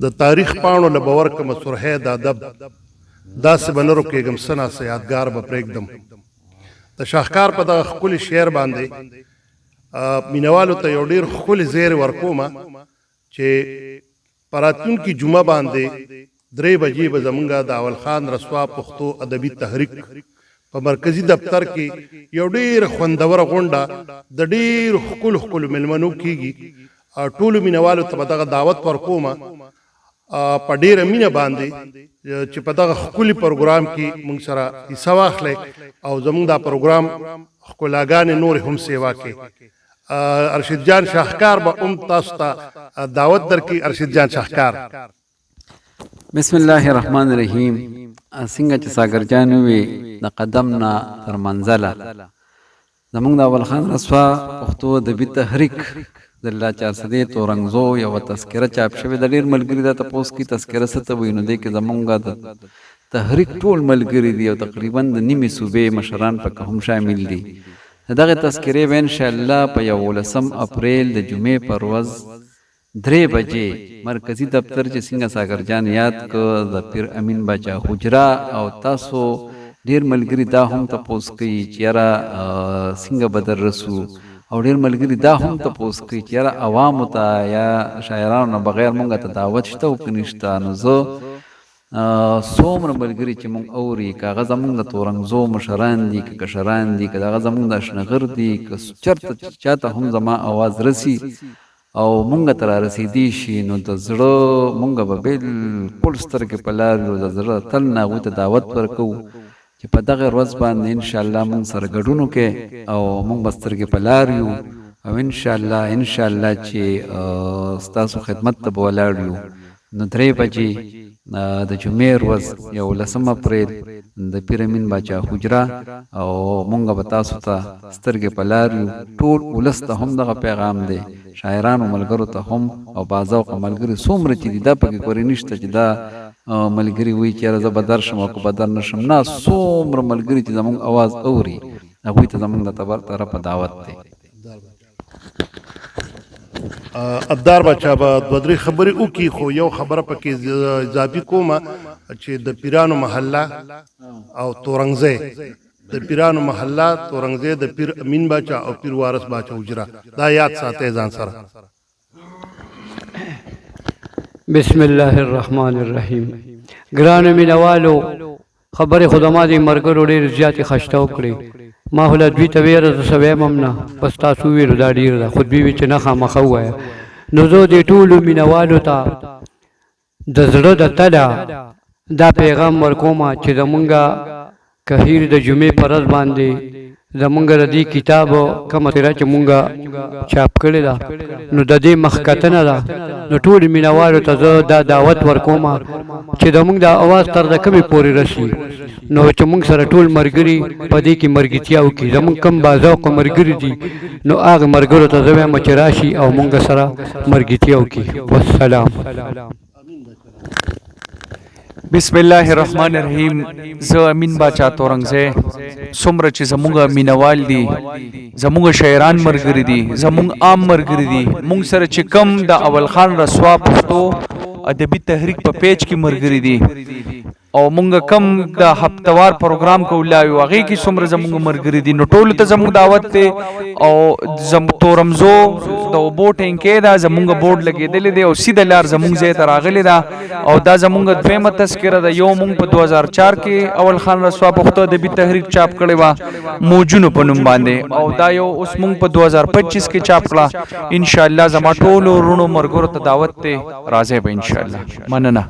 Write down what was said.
د تاریخ پاڼو له به ورکمه سرحی د ادب، داسې به نه رکېږم څه نا څه یادګار به پرېږدم. د شاهکار په دغه ښکلي شعر باندې مینوالو ته یو ډیر ښکلی زیری ورکوم چې په راتلونکي جمعه باندې درې بجې به زمونږ د اول خان رسوا پښتو ادبي تحریک په مرکزي دفتر کې یو ډیره خوندوره غونډه د ډیرو ښکلو ښکلو میلمنو کیږي. ټولو مینوالو ته به دغه دعوت ورکوم په ډیره مینه باندې چې په دغه ښکلي پروګرام کې مونږ سره حصه واخلئ او زمونږ دا پروګرام ښکلاګانې نورې هم سیوا کړي. ارشد جان شاهکار به هم تاسو ته دعوت درکړي. ارشد جان شاهکار. بسم الله الرحمن الرحیم. څنګه چې ساګر جان وی، د قدم نه تر منزله زمونږ د اول خان رسوا پښتو ادبي تحریک ضلع چارسدې تورنګزو یوه تذکره چاپ شوې ده. ډېر ملګري دا تپوس کوي تذکره څه ته وایي. نو دې کې زمونږ د تحریک ټول ملګري دي او تقریبا د نیمې صوبې مشران پکې هم شامل دي. د دغې تذکرې به انشاءالله په 11 اپریل د جمعې پر ورځ درې بجې مرکزي دفتر چې څنګه ساګر جان یاد که، د پیر امین باچا حجره. او تاسو ډیر ملګري دا هم تپوس کوي چې یاره څنګه به در رسو، او ډیر ملګري دا هم تپوس کوي چې یاره عوامو ته یا شاعرانو نه بغیر مونږ ته دعوت شته او که نشته. نو زه څومره ملګري چې مونږ اوري، که هغه زمونږ د تورنګزو مشران دي که کشران دي، که هغه زمونږ د اشنغر دي، که چرته چاته هم زما اواز رسی او مونږ ته را رسیدی شي، نو د زړه مونږ به بالکل سترګې په لار یو. د زړه تل نه هغوی ته دعوت ورکوو چې په دغه ورځ باندې ان شاء الله مونږ سره ګډون وکړي او مونږ به سترګې په لار یو او ان شاء الله چې ستاسو خدمت ته به ولاړ یو. نو 3 بجې د جمعې ورځ، 11 اپریل، د پیر امین باچا حجره او مونږ به تاسو ته سترګې په لار یو. ټول ولس ته هم دغه پیغام دی، شاعرانو ملګرو ته هم او باذوقه ملګري څومره چې دي. دا پکې کورې نشته چې دا ملګري وایي چې یاره زه به درشم او که به در نشم. نه، څومره ملګري چې زمونږ اواز اوري، هغوی ته زمونږ د تبر طرفه دعوت دی. ابدار بچا به دوه درې خبرې وکړي، خو یو خبره پکې اضافي کومه چې د پیرانو محله او تورنګزی، د پیرانو محله تورنګزی، د پیر امین باچا او پیر وارث باچا حجره، دا یاد ساتئ ځان سره. بسم الله الرحمن الرحیم. ګرانو مینوالو، خبرې خو زما دې مرګرو ډېر زیاتې خشته وکړې. ما خو لا دوی ته ویره زه څه وایم هم نه، بس تاسو وویلو دا ډېر ده، خو دوی وی چې نه، خامخا ووایه. نو زه دې ټولو مینوالو ته د زړه د تله دا پیغام ورکوم چې زمونږ کهیر د جمعې پر ورځ باندې زمونږ د دې کتاب کومه تیره چې مونږ چاپ کړې ده، نو د دې مخکتنه ده. نو ټول مینوالو ته زه دا دعوت ورکوم چې زمونږ د اواز تر د کمې پورې رسی، نو چې مونږ سره ټول مرګري په دې کې مرګتیا وکړي. زمونږ کم باذوقه مرګري دي، نو هغه مرګرو ته زه وایم چې راشي او مونږ سره مرګتیا وکړي. والسلام. بسم الله الرحمن الرحیم. زه امین باچا تورنګزی. څومره چې زموږ مینوال دي، زموږ شاعران مرګري دي، زموږ عام مرګري دي، موږ سره چې کم د اول خان رسوا پښتو ادبي تحریک په پیج کې مرګري دي او مونږ کم د هفتوار پروګرام کولاوي، هغه کې څومره زموږ مرګري دي، نو ټول ته زموږ دعوت دی. او زم تورمزو د اوبو ټینکې دا زموږ بورډ لګېدلې دی او سیده لار زموږ ځای ته راغلې ده. او دا زموږ دویمه تذکره ده. یو مونږ په 2004 کې اول خان رسوا پښتو ادبي تحریک چاپ کړی و موجونو په نوم باندې او دا یو اوس مونږ په 2025 کې چاپ کړه. ان شاء الله زما ټولو وروڼو مرګرو ته دعوت دی، راځئ به ان شاء الله. مننه.